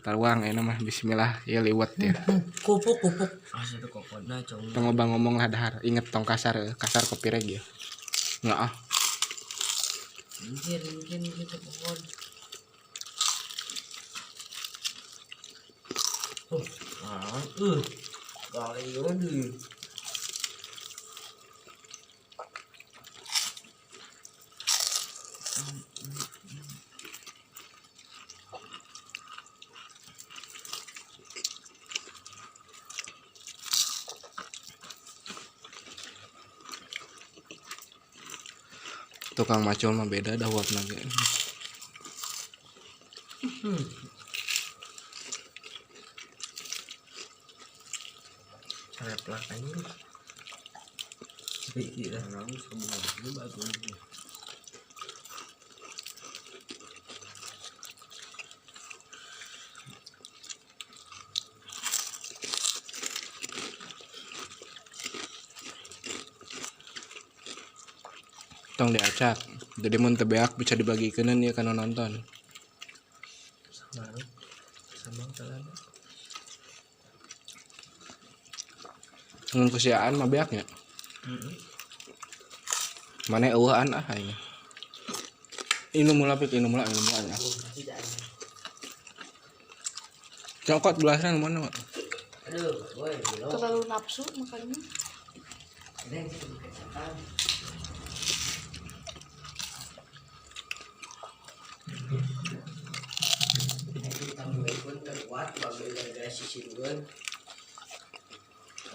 Taruang ayeuna mah bismillah ya liwet ya. Kupuk kupuk. Asa tuh kokona cong. Tong loba ngomong lah dahar, inget tong kasar, kasar kopireg ya. Nggak ah. Mungkin mungkin gitu kokon. Oh, ah, kali ini. Tukang macul mah beda dah warna ge. Replah anjing. Pikir lah semua ini bagus. Tong diacak. Jadi mun teu beak bisa dibagikeun ya kana nonton. Sama sama kalau Mun kusiaan mah beaknya. heeh. Mana eueuhan ah aing. Inum mula pik, inum mula, inum mula ya. Cokot belasan mana, Mak? Aduh, woi, belum. Terlalu nafsu makanya.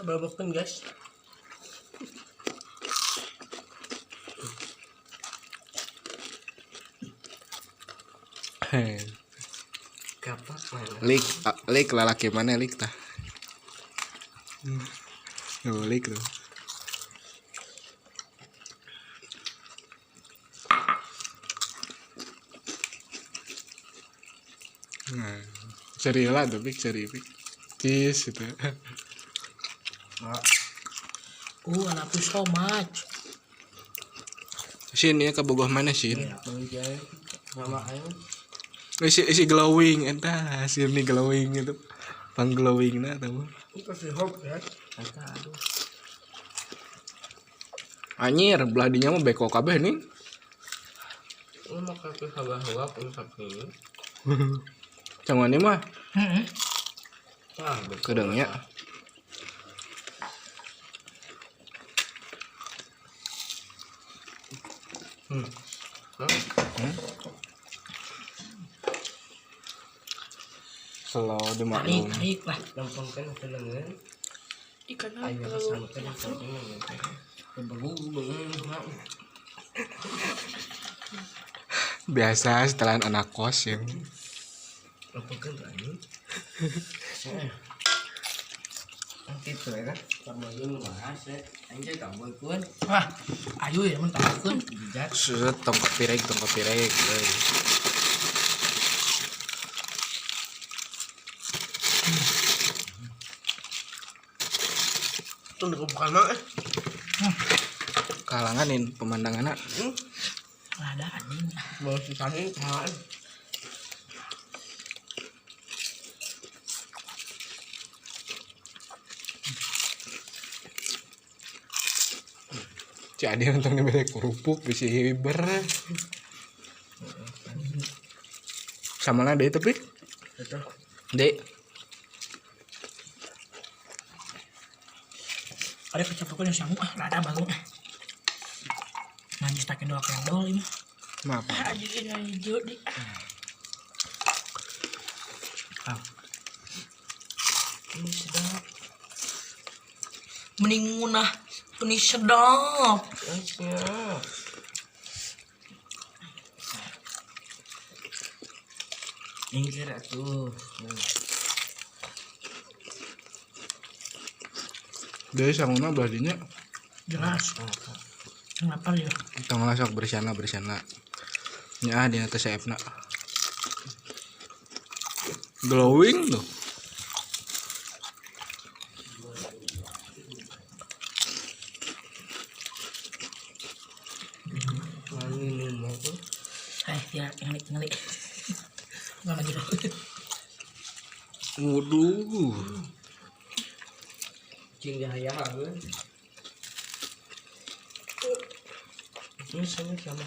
Berapa guys? Kapak mana? Lik, lik lalaki mana lik tah? Tuh, lik tuh. Nah, ceri lah tuh, pik, ceri, pik. Cheese gitu. I love you so much. Sin ya kabogoh mana sin? Sama aing. Isi glowing eta, sin nih glowing gitu. Pang glowing na tahu. Itu si hope ya. Eta aduh. Anjir, belah dinya mah beko kabeh nih. Lu mau kaki habah-habah pun sapi. Cangwane mah. Heeh. Ah, Kedeungnya. Slow Tarik, dimaklum. tarik lah. Lempengkeun ke leungeun. Ikannya Ayo terlalu sampeun nafsu. Biasa setelah anak kos yang Lempengkeun tuh anjing. Gitu ya kan? Kamu bahas ya. Anjay kamu ikut. Wah, ayo ya mun tahukeun. Bijak. set tongkot pireg euy. Tuh bukan mah eh. Kalanganin pemandanganna. Ada anjing. Mau susah kan. Cik Adi nonton dibere kerupuk bisi hiber. Sama lah deh tapi. Itu. Dek. Ada kecap aku yang sangu ah, rada bangun. Najis tak kendol kendol ini. Maaf. Anjing ini hijau di. Ah. Ini sedap. Mending ngunah ini sedap. Siap. Ingkir atuh. Dari sanguna belah dinya. Jelas. Kenapa ya? Tong lah sok bersiana. Nya di atas CF-na. Glowing tuh. Wangi minum aku. Eh, ya, tinggal. Enggak lagi. Waduh. Cing dihayaheun. Ini sama sama.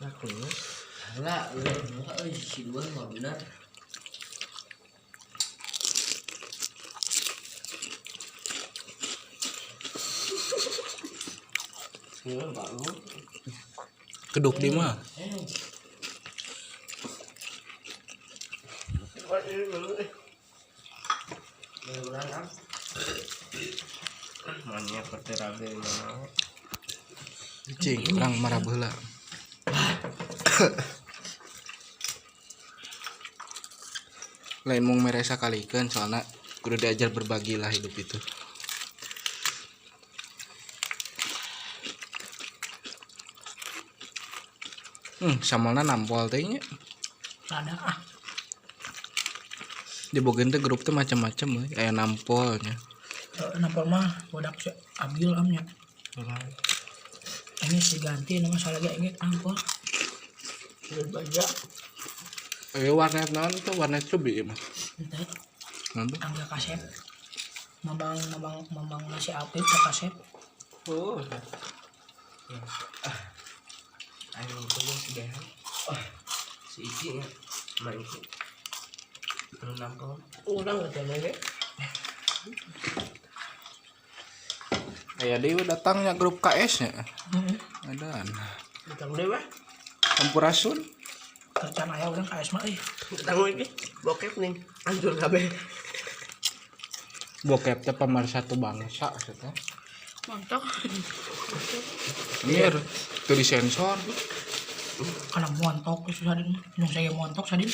Aku ya. Lah, ulah euy si dua mah bener. Ini baru. Keduk di mah. Mania kerterabe mana? Cing, urang marah baheula. Lain mung mere sakalikeun soalna kudu diajar berbagi lah hidup itu. Samalna nampol teh nya. Lada ah. Di Bogor teh grup teh macam-macam euy, aya nampolnya. Nampol mah bodak si Abil amnya. Ini si ganti nama salah lagi ini nampol. Baja. Ayo warnet naon tuh warnet cubi mah. Entah Naon tuh? angga kasep. Mamang mamang mamang nasi Apip ke kasep. Oh. Ayo tunggu si Dehan. Si Iki ya. Ma Iki. Anu nampol. Urang teh ge. Aya deui datangnya grup KS nya. Heeh. Adaan. Datang deui weh. Sampurasun. Kerjaan aya urang KS mah euy. Datang we bokep nih. Hancur kabeh. Bokep teh pemersatu bangsa maksudnya. Mantap. Mir, tuh disensor. Karena montok susah din. Nyong saya montok sadin.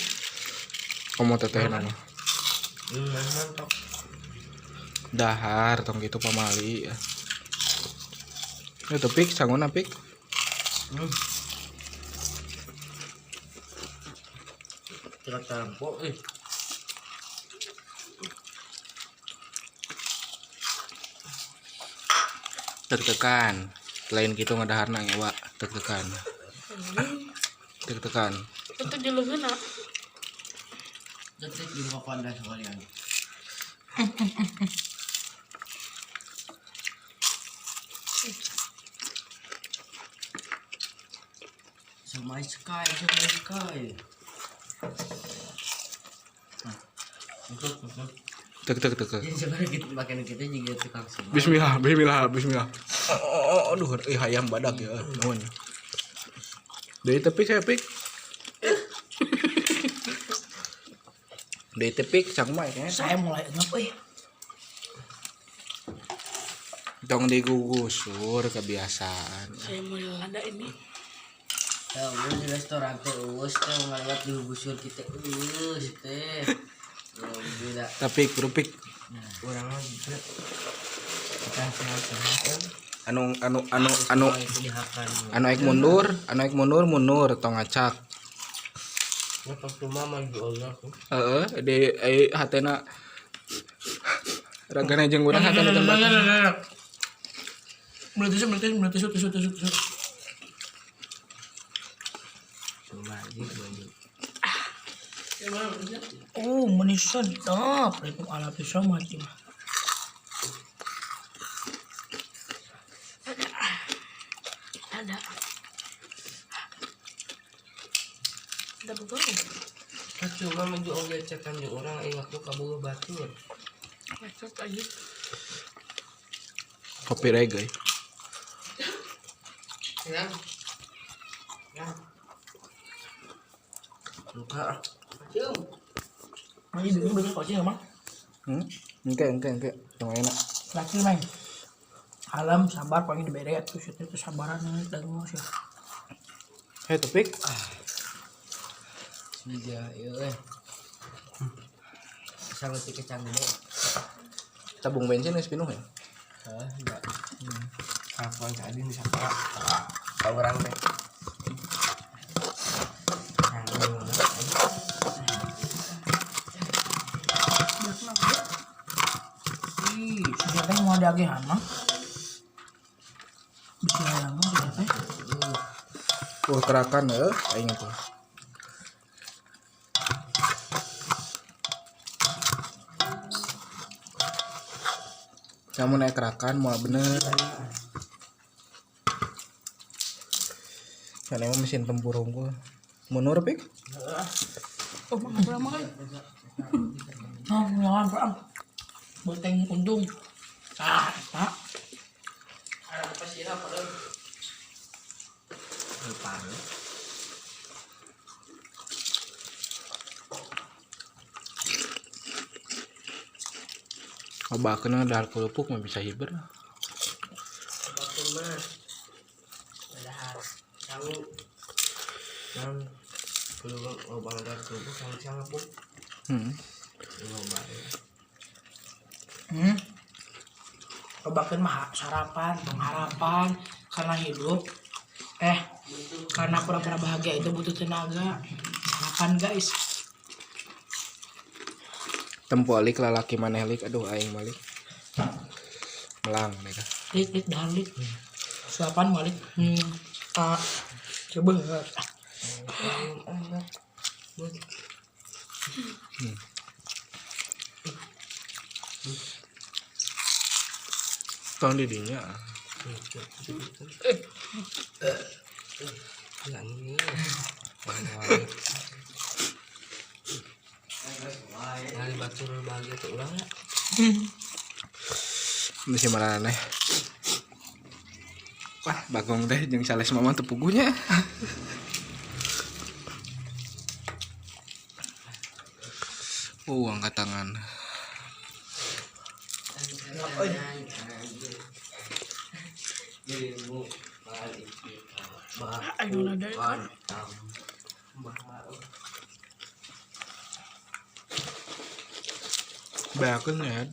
Komo teteh nama. Mantap. Dahar tong gitu pamali. Ya tuh pik sanguna pik. Tidak tampo euy. Tek-tekan. Lain gitu ngadaharna ngewa tek-tekan. Tek-tekan. Itu jeleuheuna. Detik di muka anda sekalian. Sama sky, sama sky. Tek tek tek. Jadi sebenarnya kita makan kita juga tukang semua. Bismillah, bismillah, bismillah. Oh, aduh, hayam badak ya, naon. Dari tepi saya pik. Dari tepi sang mah kayaknya. Saya mulai ngep euy. Tong digugusur kebiasaan. Saya mulai lada ini. Tahu di restoran teh eueus teh ngaliwat digugusur kita eueus teh. Beda. Tapi kerupik Urang mah gitu. Kita sehat-sehat. anu anu anu anu Itu dihakan. anu aik mundur mundur tong ngacak. Ya percuma mah Allah. Heeh, di hatena ragana jeung urang hatena can batas. Mulai tisu, mulai tisu, mulai tisu, tisu, tisu, tisu. Cuma anjing maju. Oh, manis sedap. Itu ala pisau mati mah. Ada. Ada beberapa. Cuma maju oge cekan jeung urang aing waktu kabogoh batur. Macet aja. Kopi reggae. Ya. Ya. Luka. Cium. Masih bingung bener kok sih emang. Engke. Tong enak. Laki main. Alam sabar paling dibere atuh situ teh sabaran dangu sih. Hei topik. Iya, iya. Sangat kecang gede. Tabung bensin geus pinuh ya? Hah, enggak. Kapan tadi di sekolah. Tahu urang teh. Ih, sudah teh mau diagehan mah. Bisa hayang mah sudah teh. Wah, kerakan aing tuh. Kamu naik kerakan mau bener. Kan emang mesin tempur unggul. Mundur pik? Oh, makan berapa makan? Oh, makan berapa? Boteng untung. Ah, tak. Ada apa sih apa lo? Lupa. Obakeun dahar kerupuk mah bisa hiber. Bakul mah. Padahal sangu Kan kudu loba dar kudu sang sang apa? Hmm. Loba. Hmm. Kebakan mah sarapan, pengharapan, karena hidup. Karena pura-pura bahagia itu butuh tenaga. Sarapan guys. Tempo alik lalaki maneh lik aduh aing malik. Melang mereka. Lik, lik, dahar lik. Sarapan balik. Ah, coba. Tong didinya. Ya ini. Hari batur bahagia tuh ulang ya. Masih maraneh. Wah, bagong teh jeung sales mama teu puguhnya. Oh, angkat tangan. Ayo ada kan. Bakeun ya.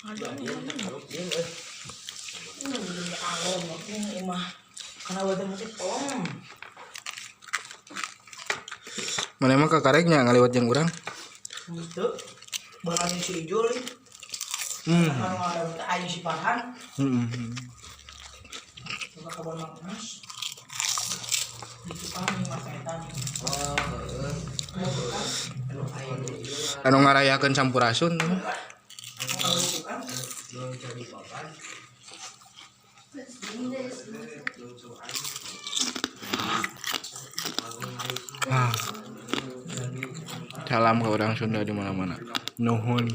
Ada. Ini mah karena buat musik om. Mana emang kakareknya ngaliwat jeung urang? Gitu. Barang si Ijul. Kalau ada ayu si Farhan. Coba kabar Mas. Di tukang nih Mas Etan. Anu ngarayakeun Sampurasun. Ah. Salam ke orang Sunda di mana-mana. Nuhun.